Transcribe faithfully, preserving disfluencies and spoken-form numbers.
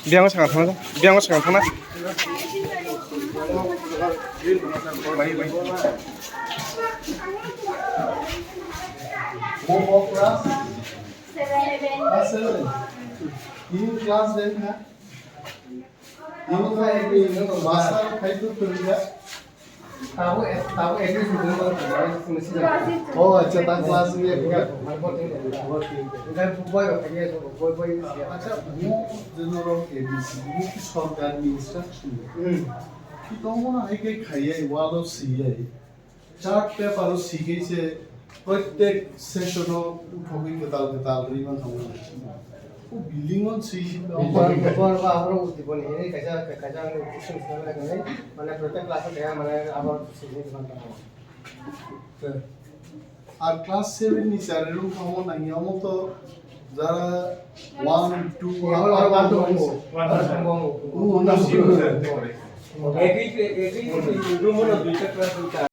Biang sakang thangna, biang sakang thangna. Mo mo class? Class seven. Ini class eight na? Ini class eight, master khai tu kerja. Tabo, tabo admission dino, tabo admission dino. Oh, acha, ta class ni ekta. Acha, mo general A B C, mo ki sorkar ni instruction. Hmm. Ki tomo na hai kai khaiya, walo siyai. Chart paper o sikai se, prottek session o uthogwi kwtal kwtal rwi man thangma. O building o si. Bor, bor ba abro uti boni, ini kaisa, kaisa ani uti sung sung lai kani, mane prottek class o kaya, mane abro sini di man thangma. Ar class seven ni chari room kamo nang yamo to jara one, two, Abo abo one to one. One to one. Oh, one to one. Ekoi, ekoi room o duita class duita.